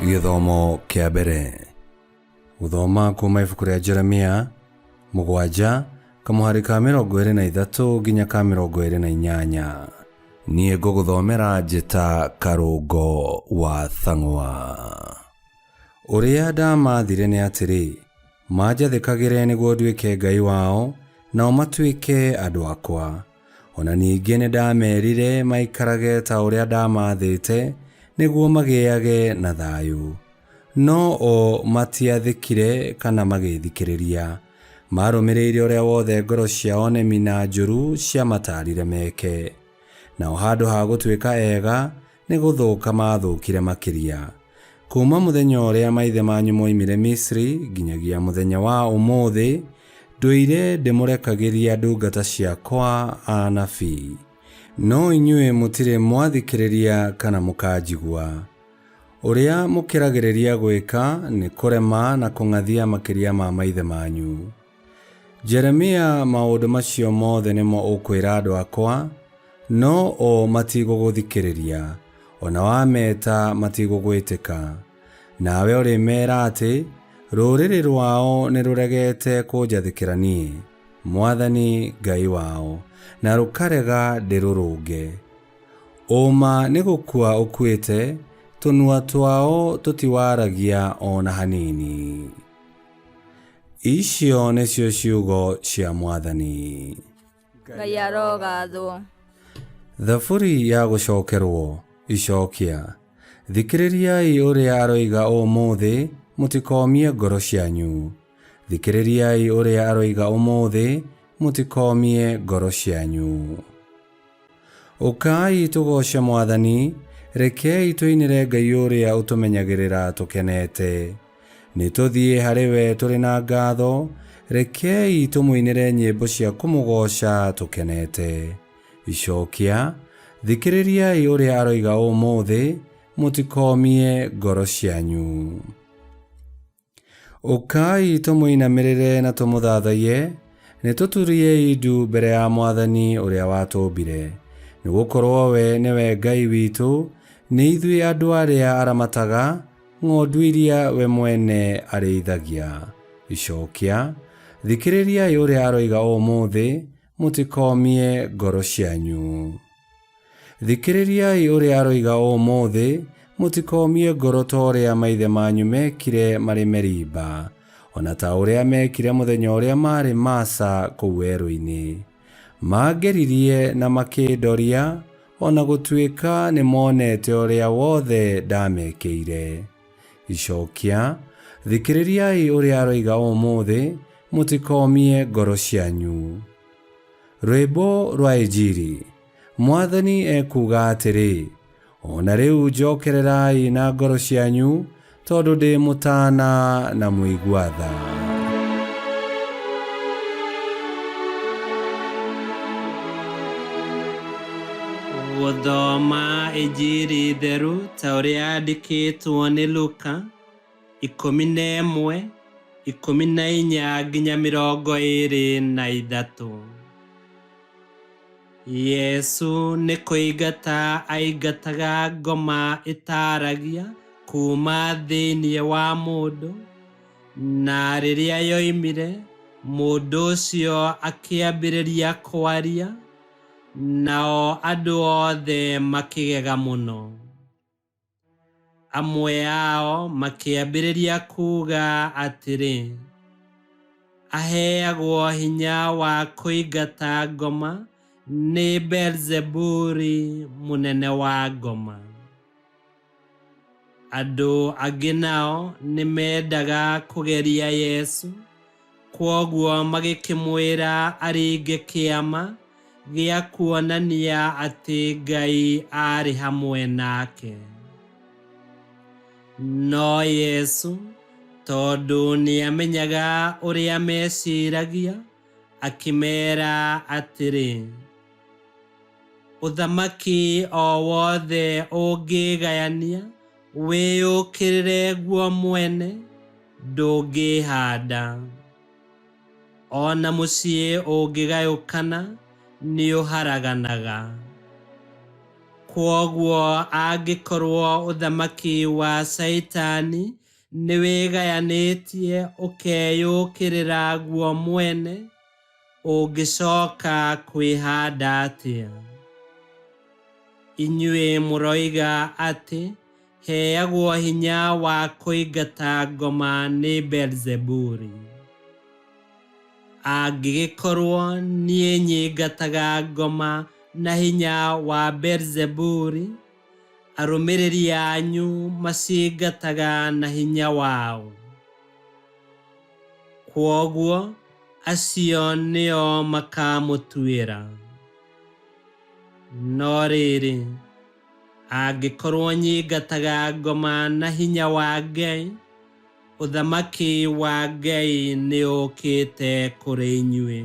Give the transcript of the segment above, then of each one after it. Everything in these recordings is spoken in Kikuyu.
Gĩthomo kĩa mbere. Gũthoma kuma ibuku rĩa Jeremia 7 kamũhari ka 23 nginya ka 28. Niĩ ngũgũthomera njĩta Karũngo wa Thang'wa. Ũrĩa ndamaathire nĩ atĩrĩ, manjathĩkagĩre nĩguo nduĩke Ngai wao, nao matuĩke andũ akwa. O na ningĩ nĩndameerire maikarage ta ũrĩa ndamaathĩte, nĩguo magĩage na thayũ. No o matiathĩkire kana magĩthikĩrĩria. Maarũmĩrĩire ũrĩa wothe ngoro ciao nemi na njũru ciamataarire meke. Nao handũ ha gũtuĩka ega, nĩ gũthũka maathũkire makĩria. Kuuma mũthenya ũrĩa maithe manyu moimire Misiri nginyagia mũthenya wa ũmũthĩ, ndũire ndĩmũrekagĩria ndungata ciakwa anabii. No inyuĩ mũtirĩ mwathikĩrĩria kana mũkanjigua. Ũrĩa mũkĩragĩrĩria gwĩka nĩ kũrema na kũng'athia makĩria ma maithe manyu. Jeremia, maũndũ macio mothe nĩmo ũkwĩra andũ akwa, no o matigũgũthikĩrĩria, o na wameta matigũgwĩtĩka. Nawe ũrĩmeera atĩ, rũrĩrĩ rwao nĩrũregete kũnjathĩkĩra niĩ, Mwathani Ngai wao, na rũkarega ndĩrũrũnge. Ũũma nĩ gũkua ũkuĩte, tũnua twao tũtiwaragia o na hanini. Icio nĩcio ciugo cia Mwathani. Ngai arogathwo. Thaburi ya gũcokerwo, Icokia. Thikĩrĩriai ũrĩa aroiga ũmũthĩ, mũtikoomie ngoro cianyu. Thikĩrĩriai ũrĩa aroiga ũmũthĩ, mũtikoomie ngoro cianyu. Ũkai tũgooce Mwathani, rekei tũinĩre Ngai ũrĩa ũtũmenyagĩrĩra tũkenete. Nĩtũthiĩ harĩ we tũrĩ na ngatho, rekei tũmũinĩre nyĩmbo cia kũmũgooca tũkenete. Icokia, thikĩrĩriai ũrĩa aroiga ũmũthĩ, mũtikoomie ngoro cianyu. Ũkai tũmũinamĩrĩre na tũmũthathaiye, nĩtũturiei ndu mbere ya Mwathani ũrĩa watũmbire. Nĩgũkorwo we nĩwe Ngai witũ, nĩ ithuĩ andũ arĩa aramataga, ng'ondu iria we mwene arĩithagia. Icokia, thikĩrĩriai ũrĩa aroiga ũmũthĩ, mũtikoomie ngoro cianyu. Thikĩrĩriai ũrĩa aroiga ũmũthĩ, mũtikoomie ngoro ta ũrĩa maithe manyu meekire marĩ Meriba, o na ta ũrĩa meekire mũthenya ũrĩa maarĩ Masa kũu werũ-inĩ. Maangeririe na makĩndoria, o na gũtuĩka nĩmonete ũrĩa wothe ndamekĩire. Icokia, thikĩrĩriai ũrĩa aroiga ũmũthĩ, mũtikoomie ngoro cianyu. Rwĩmbo rwa Injiri. Mwathani ekuuga atĩrĩ, O na rĩu njokererai na ngoro cianyu, tondũ ndĩ mũtaana na mũigua tha. Gũthoma Injiri theru ta ũrĩa yandĩkĩtwo nĩ Luka, 11, 14 nginya 23. Yesu nĩ kũingata aingataga ngoma ĩtaaragia kuuma thĩinĩ wa mũndũ, na rĩrĩa yoimire, mũndũ ũcio akĩambĩrĩria kwaria, nao andũ othe makĩgega mũno. Amwe ao makĩambĩrĩria kuuga atĩrĩ, Aheagwo hinya wa kũingata ngoma nĩ Beelzebuli mũnene wa ngoma. Andũ angĩ nao nĩ meendaga kũgeria Yesu, kwoguo magĩkĩmwĩra aringe kĩama gĩa kuonania atĩ Ngai aarĩ hamwe nake. No Yesu, tondũ nĩamenyaga ũrĩa meeciragia, akĩmeera atĩrĩ, Ũthamaki o wothe ũngĩĩgayania wĩyũkĩrĩre guo mwene, ndũngĩĩhanda. O na mũciĩ ũngĩgayũkana, nĩũharaganaga. Kwoguo angĩkorwo ũthamaki wa Caitani nĩwĩgayanĩtie ũkeyũkĩrĩra guo mwene, ũngĩcoka kwĩhanda atĩa? Inyuĩ mũroiga atĩ heagwo hinya wa kũingata ngoma nĩ Beelzebuli. Angĩgĩkorwo niĩ nyingataga ngoma na hinya wa Beelzebuli, arũmĩrĩri anyu macingataga na hinya wao. Kwoguo acio nĩo makamũtuĩra. No rĩrĩ, angĩkorwo nyingataga ngoma na hinya wa Ngai, ũthamaki wa Ngai nĩũkĩte kũrĩ inyuĩ.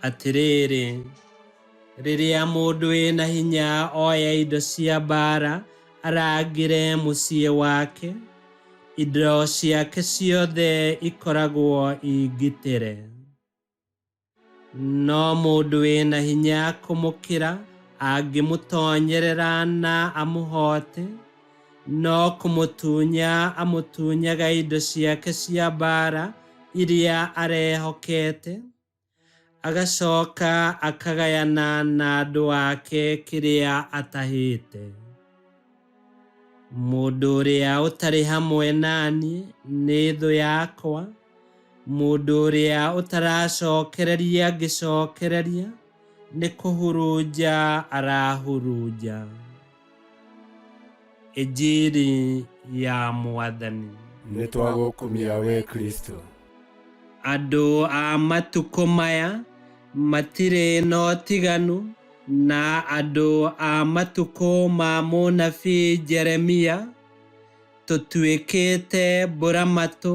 Atĩrĩrĩ, rĩrĩa mũndũ wĩna hinya oya indo cia mbaara arangĩre mũciĩ wake, indo ciake ciothe ikoragwo ingitĩre. No mũndũ wĩna hinya kũmũkĩra angĩmũtonyerera na amũhote, no kũmũtunya amũtunyaga indo ciake cia mbaara iria arehokete, agacoka akagayana na andũ ake kĩrĩa atahĩte. Mũndũ ũrĩa ũtarĩ hamwe naniĩ nĩ thũ yakwa, mũndũ ũrĩa ũtaracokereria ngĩcokereria nĩ kũhurunja arahurunja. Injiri ya Mwathani. Nĩ twagũkumia we Kristo. Andũ a matukũ maya matirĩ na ũtiganu na andũ a matukũ ma mũnabii Jeremia, tũtuĩkĩte mbũramatũ,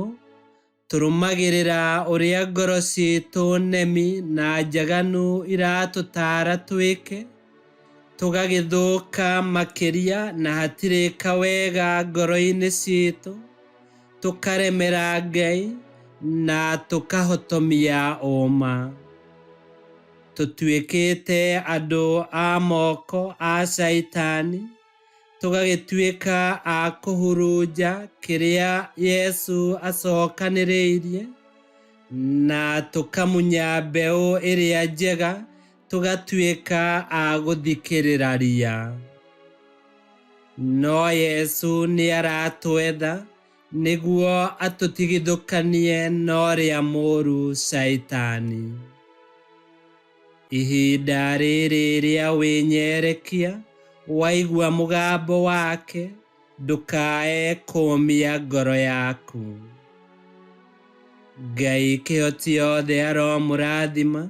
tũrũmagĩrĩra ũrĩa ngoro ciitũ nemi na njaganu iratũtaara twĩke, tũgagĩthũka makĩria na hatirĩ kawega ngoro-inĩ ciitũ, tũkaremera Ngai na tũkahotomia ũma. Tũtuĩkĩte andũ a moko a Caitani, tũgagĩtuĩka a kũhurunja kĩrĩa Yesu acokanĩrĩirie, na tũkamunya mbeũ ĩrĩa njega, tũgatuĩka a gũthikĩrĩra ria. No Yesu nĩaratwetha nĩguo atũtigithũkanie na ũrĩa mũũru Caitani. Ihinda rĩrĩ rĩa wĩnyerekia, waigua mũgambo wake, ndũkae kũũmia ngoro yaku. Ngai kĩhoti yothe aromũrathima,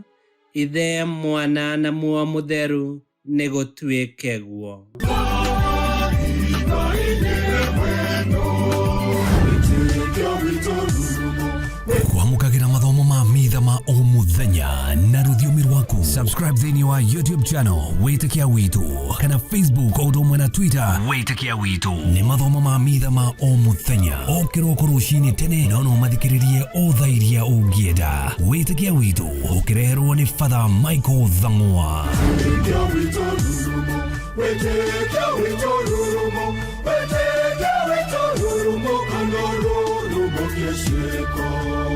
Ithe, Mwana na Muoyo Mũtheru, nĩgũtuĩke guo. Kwamũkagĩra mathomo ma mitha ma o mũthenya na rũthiomi rwaku. Subscribe thĩinĩ wa YouTube channel Wĩtĩkia Witũ kana Facebook o ũndũ ũmwe na Twitter Wĩtĩkia Witũ. Nĩ mathomo ma mitha ma o mũthenya o kĩroko rũcinĩ tene, no no mathikĩrĩrie o thaa iria ũngĩenda. Wĩtĩkia Witũ ũkĩreherwo nĩ Father Michael Thang'wa. Wĩtĩkia witũ rurumo, wĩtĩkia witũ rurumo, wĩtĩkia witũ rurumo, kana rurumo kĩciĩko.